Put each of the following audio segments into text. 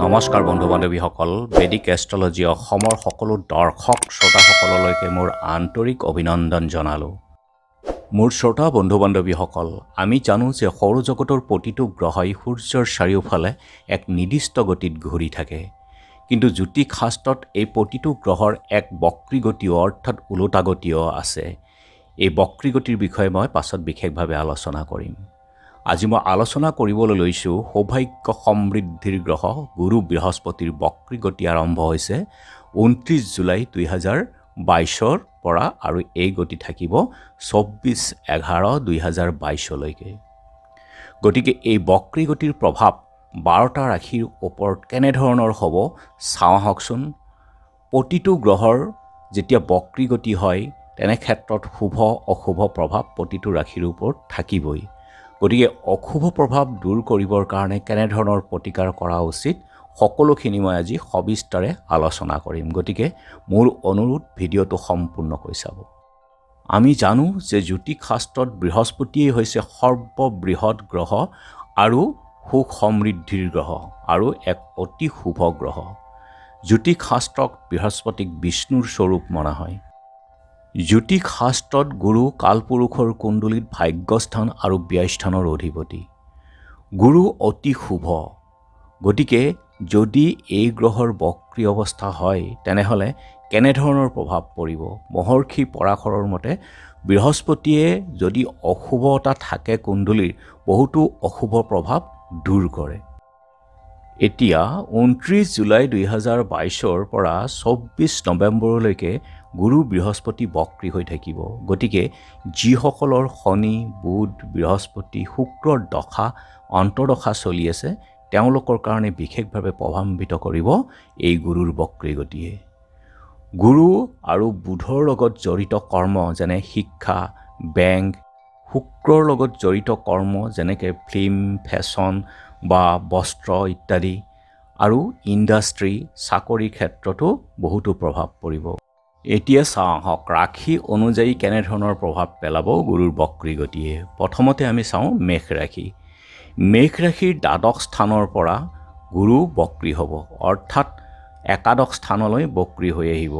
নমস্কাৰ বন্ধু বান্ধৱীসকল, বেদিক এষ্ট্ৰলজি অসমৰ সকলো দৰ্শক শ্ৰোতাসকললৈকে মোৰ আন্তৰিক অভিনন্দন জনালোঁ। মোৰ শ্ৰোতা বন্ধু বান্ধৱীসকল, আমি জানো যে সৌৰজগতৰ প্ৰতিটো গ্ৰহই সূৰ্যৰ চাৰিওফালে এক নিৰ্দিষ্ট গতিত ঘূৰি থাকে। কিন্তু জ্যোতিষ শাস্ত্ৰত এই প্ৰতিটো গ্ৰহৰ এক বক্ৰী গতিও, অৰ্থাৎ ওলোটা গতিও আছে। এই বক্ৰী গতিৰ বিষয়ে মই পাছত বিশেষভাৱে আলোচনা কৰিম। আজি মই আলোচনা কৰিবলৈ লৈছোঁ, সৌভাগ্য সমৃদ্ধিৰ গ্ৰহ গুৰু বৃহস্পতিৰ বক্ৰী গতি আৰম্ভ হৈছে 29 জুলাই 2022ৰ পৰা আৰু এই গতি থাকিব 24/11/2022লৈকে। গতিকে এই বক্ৰী গতিৰ প্ৰভাৱ 12টা ৰাশিৰ ওপৰত কেনেধৰণৰ হ'ব, চাওঁ আহকচোন। প্ৰতিটো গ্ৰহৰ যেতিয়া বক্ৰী গতি হয়, তেনে ক্ষেত্ৰত শুভ অশুভ প্ৰভাৱ প্ৰতিটো ৰাশিৰ ওপৰত থাকিবই। গতিকে অশুভ প্ৰভাৱ দূৰ কৰিবৰ কাৰণে কেনেধৰণৰ প্ৰতিকাৰ কৰা উচিত, সকলোখিনি মই আজি সবিস্তাৰে আলোচনা কৰিম। গতিকে মোৰ অনুৰোধ, ভিডিঅ'টো সম্পূৰ্ণকৈ চাব। আমি জানো যে জ্যোতিষ শাস্ত্ৰত বৃহস্পতিয়েই হৈছে সৰ্ববৃহৎ গ্ৰহ আৰু সুখ সমৃদ্ধিৰ গ্ৰহ আৰু এক অতি শুভ গ্ৰহ। জ্যোতিষ শাস্ত্ৰক বৃহস্পতিক বিষ্ণুৰ স্বৰূপ মনা হয়। জ্যোতিষ শাস্ত্ৰত গুৰু কালপুৰুষৰ কুণ্ডলীত ভাগ্যস্থান আৰু ব্যয়স্থানৰ অধিপতি। গুৰু অতি শুভ। গতিকে যদি এই গ্ৰহৰ বক্ৰী অৱস্থা হয়, তেনেহ'লে কেনেধৰণৰ প্ৰভাৱ পৰিব? মহৰ্ষি পৰাশৰৰ মতে বৃহস্পতিয়ে যদি অশুভতা থাকে কুণ্ডলীৰ, বহুতো অশুভ প্ৰভাৱ দূৰ কৰে। এতিয়া 29 জুলাই 2022ৰ পৰা 24 নৱেম্বৰলৈকে গুৰু বৃহস্পতি বক্ৰী হৈ থাকিব। গতিকে যিসকলৰ শনি, বুধ, বৃহস্পতি, শুক্ৰৰ দশা, অন্তৰ্দশা চলি আছে, তেওঁলোকৰ কাৰণে বিশেষভাৱে প্ৰভাৱান্বিত কৰিব এই গুৰুৰ বক্ৰী গতিয়ে। গুৰু আৰু বুধৰ লগত জড়িত কৰ্ম, যেনে শিক্ষা, বেংক, শুক্ৰৰ লগত জড়িত কৰ্ম, যেনেকৈ ফিল্ম, ফেশ্বন বা বস্ত্ৰ ইত্যাদি আৰু ইণ্ডাষ্ট্ৰী, চাকৰিৰ ক্ষেত্ৰতো বহুতো প্ৰভাৱ পৰিব। এতিয়া চাওঁ আহক, ৰাশি অনুযায়ী কেনেধৰণৰ প্ৰভাৱ পেলাব গুৰুৰ বক্ৰী গতিয়ে। প্ৰথমতে আমি চাওঁ মেষ ৰাশি। মেষ ৰাশিৰ দ্বাদশ স্থানৰ পৰা গুৰু বক্ৰী হ'ব, অৰ্থাৎ একাদশ স্থানলৈ বক্ৰী হৈ আহিব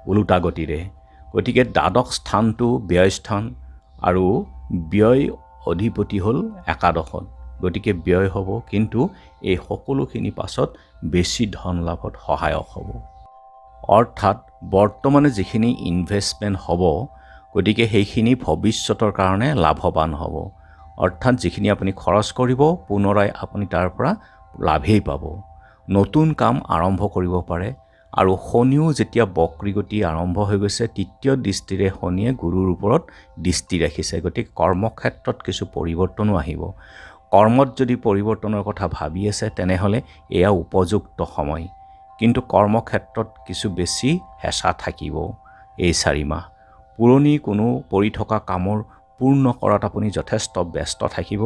ওলোটা গতিৰে। গতিকে দ্বাদশ স্থানটো ব্যয়স্থান আৰু ব্যয় অধিপতি হ'ল একাদশত। গতিকে ব্যয় হ'ব, কিন্তু এই সকলোখিনি পাছত বেছি ধন লাভত সহায়ক হ'ব। অৰ্থাৎ বৰ্তমানে যিখিনি ইনভেষ্টমেণ্ট হ'ব, গতিকে সেইখিনি ভৱিষ্যতৰ কাৰণে লাভৱান হ'ব। অৰ্থাৎ যিখিনি আপুনি খৰচ কৰিব, পুনৰাই আপুনি তাৰ পৰা লাভেই পাব। নতুন কাম আৰম্ভ কৰিব পাৰে। আৰু শনিও যেতিয়া বক্ৰী গতি আৰম্ভ হৈ গৈছে, তৃতীয় দৃষ্টিৰে শনিয়ে গুৰুৰ ওপৰত দৃষ্টি ৰাখিছে। গতিকে কৰ্মক্ষেত্ৰত কিছু পৰিৱৰ্তনো আহিব। কৰ্মত যদি পৰিৱৰ্তনৰ কথা ভাবি আছে, তেনেহ'লে এয়া উপযুক্ত সময়। কিন্তু কৰ্মক্ষেত্ৰত কিছু বেছি হেঁচা থাকিব এই 4 মাহ। পুৰণি কোনো পৰি থকা কামৰ পূৰ্ণ কৰাত আপুনি যথেষ্ট ব্যস্ত থাকিব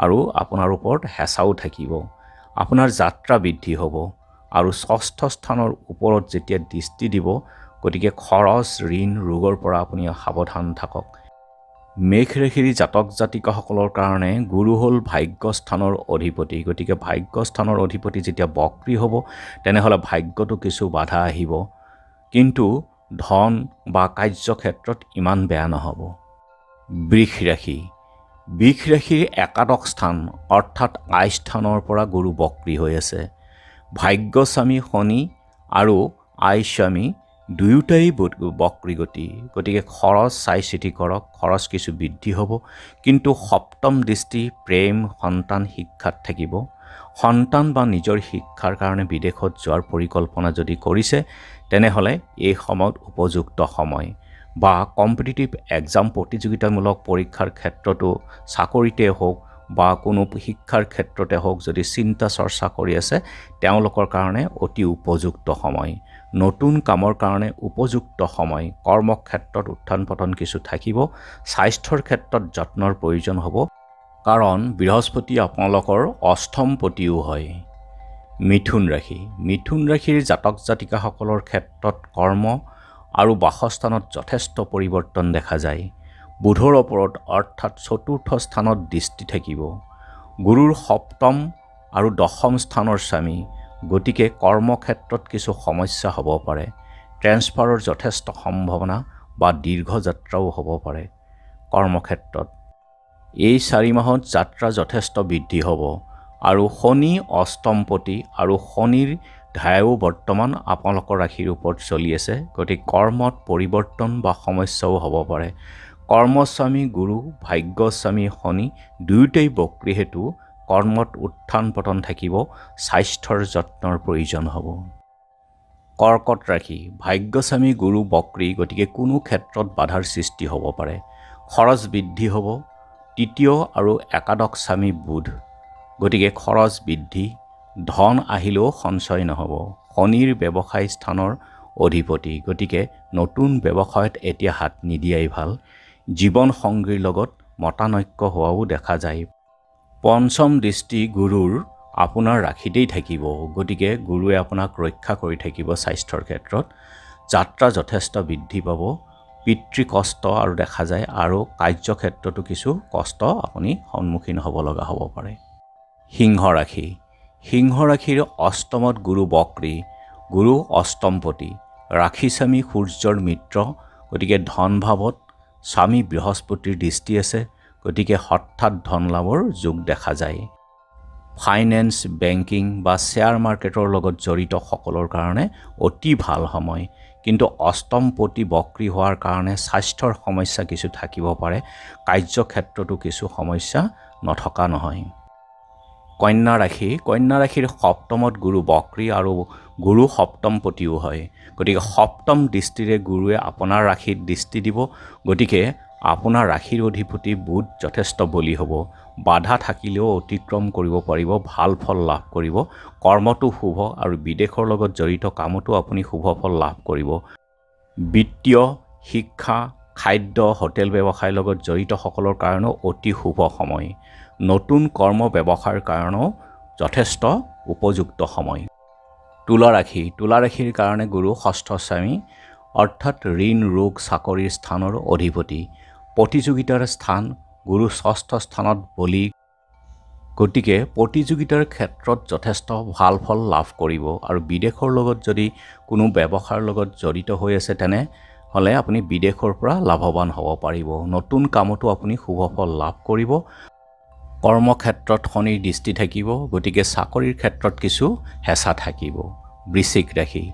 আৰু আপোনাৰ ওপৰত হেঁচাও থাকিব। আপোনাৰ যাত্ৰা বৃদ্ধি হ'ব আৰু ষষ্ঠ স্থানৰ ওপৰত যেতিয়া দৃষ্টি দিব, গতিকে খৰচ, ঋণ, ৰোগৰ পৰা আপুনি সাৱধান থাকক। মেষ ৰাশিৰ জাতক জাতিকাসকলৰ কাৰণে গুৰু হ'ল ভাগ্যস্থানৰ অধিপতি। গতিকে ভাগ্যস্থানৰ অধিপতি যেতিয়া বক্ৰী হ'ব, তেনেহ'লে ভাগ্যটো কিছু বাধা আহিব, কিন্তু ধন বা কাৰ্যক্ষেত্ৰত ইমান বেয়া নহ'ব। বৃষ ৰাশি। বৃষ ৰাশিৰ একাদশ স্থান, অৰ্থাৎ আয়স্থানৰ পৰা গুৰু বক্ৰী হৈ আছে। ভাগ্যস্বামী শনি আৰু আয়স্বামী দুয়োটাই বক্ৰী গতি। গতিকে খৰচ চাই চিতি কৰক, খৰচ কিছু বৃদ্ধি হ'ব। কিন্তু সপ্তম দৃষ্টি প্ৰেম, সন্তান, শিক্ষাত থাকিব। সন্তান বা নিজৰ শিক্ষাৰ কাৰণে বিদেশত যোৱাৰ পৰিকল্পনা যদি কৰিছে, তেনেহ'লে এই সময়ত উপযুক্ত সময়। বা কম্পিটিটিভ এক্সাম, প্ৰতিযোগিতামূলক পৰীক্ষাৰ ক্ষেত্ৰতো, চাকৰিতে হওক বা কোনো শিক্ষাৰ ক্ষেত্ৰতে হওক, যদি চিন্তা চৰ্চা কৰি আছে, তেওঁলোকৰ কাৰণে অতি উপযুক্ত সময়। নতুন কামৰ কাৰণে উপযুক্ত সময়। কৰ্মক্ষেত্ৰত উত্থান পতন কিছু থাকিব। স্বাস্থ্যৰ ক্ষেত্ৰত যত্নৰ প্ৰয়োজন হ'ব, কাৰণ বৃহস্পতি আপোনালোকৰ অষ্টম পতিও হয়। মিথুন ৰাশি। মিথুন ৰাশিৰ জাতক জাতিকাসকলৰ ক্ষেত্ৰত কৰ্ম আৰু বাসস্থানত যথেষ্ট পৰিৱৰ্তন দেখা যায়। বুধৰ ওপৰত, অৰ্থাৎ চতুৰ্থ স্থানত দৃষ্টি থাকিব। গুৰুৰ সপ্তম আৰু দশম স্থানৰ স্বামী। গতিকে কৰ্মক্ষেত্ৰত কিছু সমস্যা হ'ব পাৰে। ট্ৰেন্সফাৰৰ যথেষ্ট সম্ভাৱনা বা দীৰ্ঘ যাত্ৰাও হ'ব পাৰে কৰ্মক্ষেত্ৰত। এই 4 মাহত যাত্ৰা যথেষ্ট বৃদ্ধি হ'ব আৰু শনি অষ্টমপতি আৰু শনিৰ ধাৰাও বৰ্তমান আপোনালোকৰ ৰাশিৰ ওপৰত চলি আছে। গতিকে কৰ্মত পৰিৱৰ্তন বা সমস্যাও হ'ব পাৰে। কৰ্মস্বামী গুৰু, ভাগ্যস্বামী শনি দুয়োটাই বক্ৰী হেতু কৰ্মত উত্থান পতন থাকিব, স্বাস্থ্যৰ যত্নৰ প্ৰয়োজন হ'ব। কৰ্কট ৰাশি, ভাগ্যস্বামী গুৰু বক্ৰী, গতিকে কোনো ক্ষেত্ৰত বাধাৰ সৃষ্টি হ'ব পাৰে, খৰচ বৃদ্ধি হ'ব। তৃতীয় আৰু একাদশ স্বামী বুধ, গতিকে খৰচ বৃদ্ধি, ধন আহিলেও সঞ্চয় নহ'ব। শনিৰ ব্যৱসায় স্থানৰ অধিপতি, গতিকে নতুন ব্যৱসায়ত এতিয়া হাত নিদিয়াই ভাল। জীৱন সংগীৰ লগত মতানৈক্য হোৱাও দেখা যায়। পঞ্চম দৃষ্টি গুৰুৰ আপোনাৰ ৰাশিতেই থাকিব, গতিকে গুৰুৱে আপোনাক ৰক্ষা কৰি থাকিব স্বাস্থ্যৰ ক্ষেত্ৰত। যাত্ৰা যথেষ্ট বৃদ্ধি পাব, পিতৃ কষ্ট আৰু দেখা যায় আৰু কাৰ্যক্ষেত্ৰতো কিছু কষ্ট আপুনি সন্মুখীন হ'ব লগা হ'ব পাৰে। সিংহ ৰাশি, সিংহ ৰাশিৰ অষ্টমত গুৰু বক্ৰী, গুৰু অষ্টমপতি, ৰাশিস্বামী সূৰ্যৰ মিত্ৰ, গতিকে ধন ভাৱত স্বামী বৃহস্পতিৰ দৃষ্টি আছে, গতিকে হঠাৎ ধন লাভৰ যোগ দেখা যায়। ফাইনেন্স, বেংকিং বা শ্বেয়াৰ মাৰ্কেটৰ লগত জড়িত সকলৰ কাৰণে অতি ভাল সময়। কিন্তু অষ্টমপতি বক্ৰী হোৱাৰ কাৰণে স্বাস্থ্যৰ সমস্যা কিছু থাকিব পাৰে, কাৰ্যক্ষেত্ৰতো কিছু সমস্যা নথকা নহয়। কন্যা ৰাশি, কন্যা ৰাশিৰ সপ্তমত গুৰু বক্ৰী আৰু গুৰু সপ্তমপতিও হয়, গতিকে সপ্তম দৃষ্টিৰে গুৰুৱে আপোনাৰ ৰাশিত দৃষ্টি দিব, গতিকে আপোনাৰ ৰাশিৰ অধিপতি বুধ যথেষ্ট বলী হ'ব। বাধা থাকিলেও অতিক্ৰম কৰিব পাৰিব, ভাল ফল লাভ কৰিব। কৰ্মটো শুভ আৰু বিদেশৰ লগত জড়িত কামতো আপুনি শুভ ফল লাভ কৰিব। বিত্তীয়, শিক্ষা, খাদ্য, হোটেল ব্যৱসায়ৰ লগত জড়িতসকলৰ কাৰণেও অতি শুভ সময়। নতুন কৰ্ম ব্যৱসায়ৰ কাৰণেও যথেষ্ট উপযুক্ত সময়। তুলা ৰাশি, তুলা ৰাশিৰ কাৰণে গুৰু ষষ্ঠ স্বামী, অৰ্থাৎ ঋণ, ৰোগ, চাকৰিৰ স্থানৰ অধিপতি, প্ৰতিযোগিতাৰ স্থান গুৰু ষষ্ঠ স্থানত বলি, গতিকে প্ৰতিযোগিতাৰ ক্ষেত্ৰত যথেষ্ট ভাল ফল লাভ কৰিব। আৰু বিদেশৰ লগত যদি কোনো ব্যৱসায়ৰ লগত জড়িত হৈ আছে তেনেহ'লে আপুনি বিদেশৰ পৰা লাভৱান হ'ব পাৰিব। নতুন কামতো আপুনি শুভ ফল লাভ কৰিব। কৰ্মক্ষেত্ৰত শনিৰ দৃষ্টি থাকিব, গতিকে চাকৰিৰ ক্ষেত্ৰত কিছু হেঁচা থাকিব। বৃশ্চিক ৰাশি,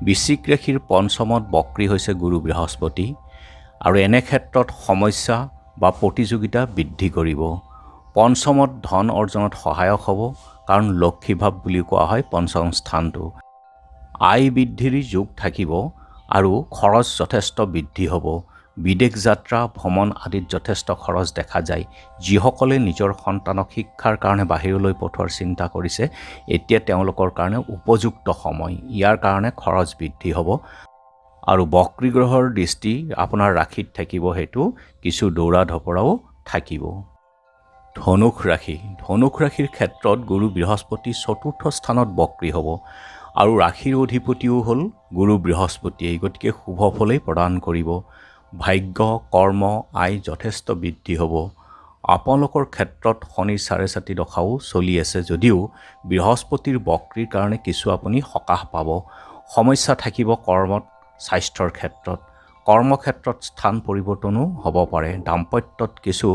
বৃশ্চিক ৰাশিৰ পঞ্চমত বক্ৰী হৈছে গুৰু বৃহস্পতি আৰু এনে ক্ষেত্ৰত সমস্যা বা প্ৰতিযোগিতা বৃদ্ধি কৰিব। পঞ্চমত ধন অৰ্জনত সহায়ক হ'ব, কাৰণ লক্ষীভাৱ বুলি কোৱা হয় পঞ্চম স্থানটো। আয় বৃদ্ধিৰ যোগ থাকিব আৰু খৰচ যথেষ্ট বৃদ্ধি হ'ব। বিদেশ যাত্ৰা, ভ্ৰমণ আদিত যথেষ্ট খৰচ দেখা যায়। যিসকলে নিজৰ সন্তানক শিক্ষাৰ কাৰণে বাহিৰলৈ পঠোৱাৰ চিন্তা কৰিছে, এতিয়া তেওঁলোকৰ কাৰণে উপযুক্ত সময়। ইয়াৰ কাৰণে খৰচ বৃদ্ধি হ'ব আৰু বক্ৰী গ্ৰহৰ দৃষ্টি আপোনাৰ ৰাশিত থাকিব, সেইটো কিছু দৌৰা ধপৰাও থাকিব। ধনুষ ৰাশি, ধনুষ ৰাশিৰ ক্ষেত্ৰত গুৰু বৃহস্পতি চতুৰ্থ স্থানত বক্ৰী হ'ব আৰু ৰাশিৰ অধিপতিও হ'ল গুৰু বৃহস্পতিয়েই, গতিকে শুভ ফলেই প্ৰদান কৰিব। ভাগ্য, কৰ্ম, আয় যথেষ্ট বৃদ্ধি হ'ব। আপোনালোকৰ ক্ষেত্ৰত শনিৰ চাৰেচাতি দশাও চলি আছে যদিও বৃহস্পতিৰ বক্ৰীৰ কাৰণে কিছু আপুনি সকাহ পাব। সমস্যা থাকিব কৰ্মত, স্বাস্থ্যৰ ক্ষেত্ৰত, কৰ্মক্ষেত্ৰত স্থান পৰিৱৰ্তনো হ'ব পাৰে। দাম্পত্যত কিছু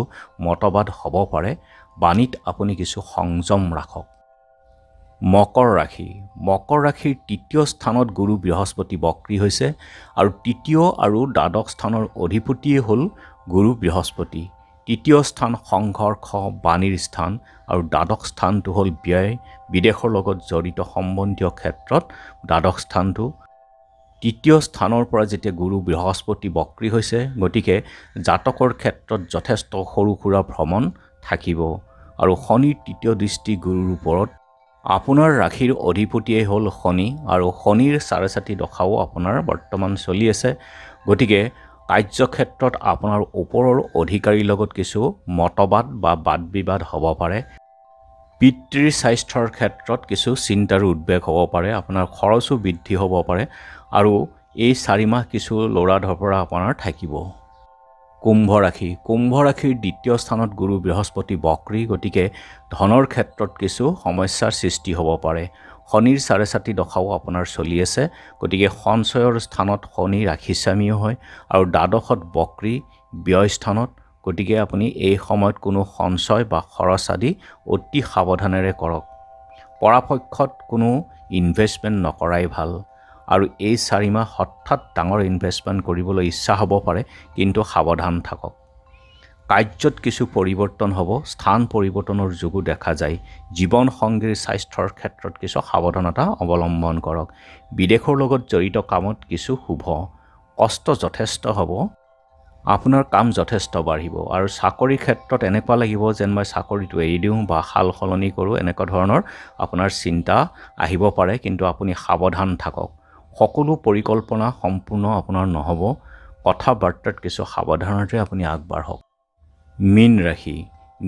মতবাদ হ'ব পাৰে। বাণীত আপুনি কিছু সংযম ৰাখক। মকৰ ৰাশি, মকৰ ৰাশিৰ তৃতীয় স্থানত গুৰু বৃহস্পতি বক্ৰী হৈছে আৰু তৃতীয় আৰু দ্বাদশ স্থানৰ অধিপতিয়ে হ'ল গুৰু বৃহস্পতি। তৃতীয় স্থান সংঘৰ্ষ, বাণীৰ স্থান আৰু দ্বাদশ স্থানটো হ'ল ব্যয়, বিদেশৰ লগত জড়িত সম্বন্ধীয় ক্ষেত্ৰত দ্বাদশ স্থানটো। তৃতীয় স্থানৰ পৰা যেতিয়া গুৰু বৃহস্পতি বক্ৰী হৈছে, গতিকে জাতকৰ ক্ষেত্ৰত যথেষ্ট সৰু সুৰা ভ্ৰমণ থাকিব আৰু শনিৰ তৃতীয় দৃষ্টি গুৰুৰ ওপৰত। আপোনাৰ ৰাশিৰ অধিপতিয়েই হ'ল শনি আৰু শনিৰ চাৰেচাতি দশাও আপোনাৰ বৰ্তমান চলি আছে, গতিকে কাৰ্যক্ষেত্ৰত আপোনাৰ ওপৰৰ অধিকাৰীৰ লগত কিছু মতবাদ বা বাদ বিবাদ হ'ব পাৰে। পিতৃৰ স্বাস্থ্যৰ ক্ষেত্ৰত কিছু চিন্তাৰ উদ্বেগ হ'ব পাৰে, আপোনাৰ খৰচো বৃদ্ধি হ'ব পাৰে আৰু এই 4 মাহ কিছু লৰা ধপৰা আপোনাৰ থাকিব। কুম্ভ ৰাশি, কুম্ভ ৰাশিৰ দ্বিতীয় স্থানত গুৰু বৃহস্পতি বক্ৰী, গতিকে ধনৰ ক্ষেত্ৰত কিছু সমস্যাৰ সৃষ্টি হ'ব পাৰে। শনিৰ চাৰেচাতি দশাও আপোনাৰ চলি আছে। গতিকে সঞ্চয়ৰ স্থানত শনি ৰাশিস্বামীও হয় আৰু দ্বাদশত বক্ৰী ব্যয় স্থানত। গতিকে আপুনি এই সময়ত কোনো সঞ্চয় বা খৰচ আদি অতি সাৱধানেৰে কৰক। পৰাপক্ষত কোনো ইনভেষ্টমেণ্ট নকৰাই ভাল। আৰু এই 4 মাহ হঠাৎ ডাঙৰ ইনভেষ্টমেণ্ট কৰিবলৈ ইচ্ছা হ'ব পাৰে, কিন্তু সাৱধান থাকক। কাৰ্যত কিছু পৰিৱৰ্তন হ'ব, স্থান পৰিৱৰ্তনৰ যোগো দেখা যায়। জীৱন সংগীৰ স্বাস্থ্যৰ ক্ষেত্ৰত কিছু সাৱধানতা অৱলম্বন কৰক। বিদেশৰ লগত জড়িত কামত কিছু শুভ, কষ্ট যথেষ্ট হ'ব। আপোনাৰ কাম যথেষ্ট বাঢ়িব আৰু চাকৰিৰ ক্ষেত্ৰত এনেকুৱা লাগিব যেন মই চাকৰিটো এৰি দিওঁ বা সাল সলনি কৰোঁ, এনেকুৱা ধৰণৰ আপোনাৰ চিন্তা আহিব পাৰে। কিন্তু আপুনি সাৱধান থাকক। সকলো পৰিকল্পনা সম্পূৰ্ণ আপোনাৰ নহ'ব। কথা বাৰ্তাত কিছু সাৱধানতাৰে আপুনি আগবাঢ়ক। মীন ৰাশি।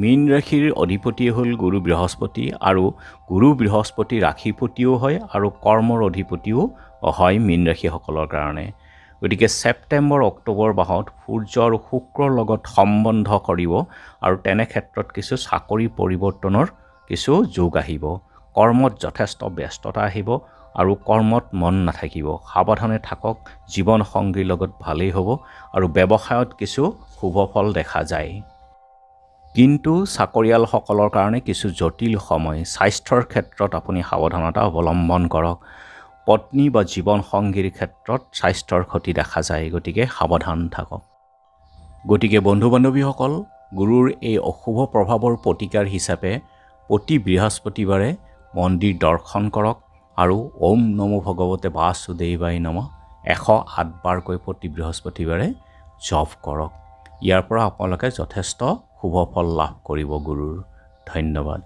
মীন ৰাশিৰ অধিপতি হ'ল গুৰু বৃহস্পতি আৰু গুৰু বৃহস্পতি ৰাশিপতিও হয় আৰু কৰ্মৰ অধিপতিও হয় মীন ৰাশিসকলৰ কাৰণে। গতিকে ছেপ্টেম্বৰ অক্টোবৰ মাহত সূৰ্য আৰু শুক্ৰৰ লগত সম্বন্ধ কৰিব আৰু তেনে ক্ষেত্ৰত কিছু চাকৰি পৰিৱৰ্তনৰ কিছু যোগ আহিব। কৰ্মত যথেষ্ট ব্যস্ততা আহিব আৰু কৰ্মত মন নাথাকিব। সাৱধানে থাকক। জীৱন সংগীৰ লগত ভালেই হ'ব আৰু ব্যৱসায়ত কিছু শুভ ফল দেখা যায়। কিন্তু চাকৰিয়ালসকলৰ কাৰণে কিছু জটিল সময়। স্বাস্থ্যৰ ক্ষেত্ৰত আপুনি সাৱধানতা অৱলম্বন কৰক। পত্নী বা জীৱন সংগীৰ ক্ষেত্ৰত স্বাস্থ্যৰ ক্ষতি দেখা যায়, গতিকে সাৱধান থাকক। গতিকে বন্ধু বান্ধৱীসকল, গুৰুৰ এই অশুভ প্ৰভাৱৰ প্ৰতিকাৰ হিচাপে প্ৰতি বৃহস্পতিবাৰে মন্দিৰ দৰ্শন কৰক আৰু ওম নমো ভগৱতে বাসুদেৱায় নমঃ 108 বাৰকৈ প্ৰতি বৃহস্পতিবাৰে জপ কৰক। ইয়াৰ পৰা আপোনালোকে যথেষ্ট শুভ ফল লাভ কৰিব গুৰুৰ। ধন্যবাদ।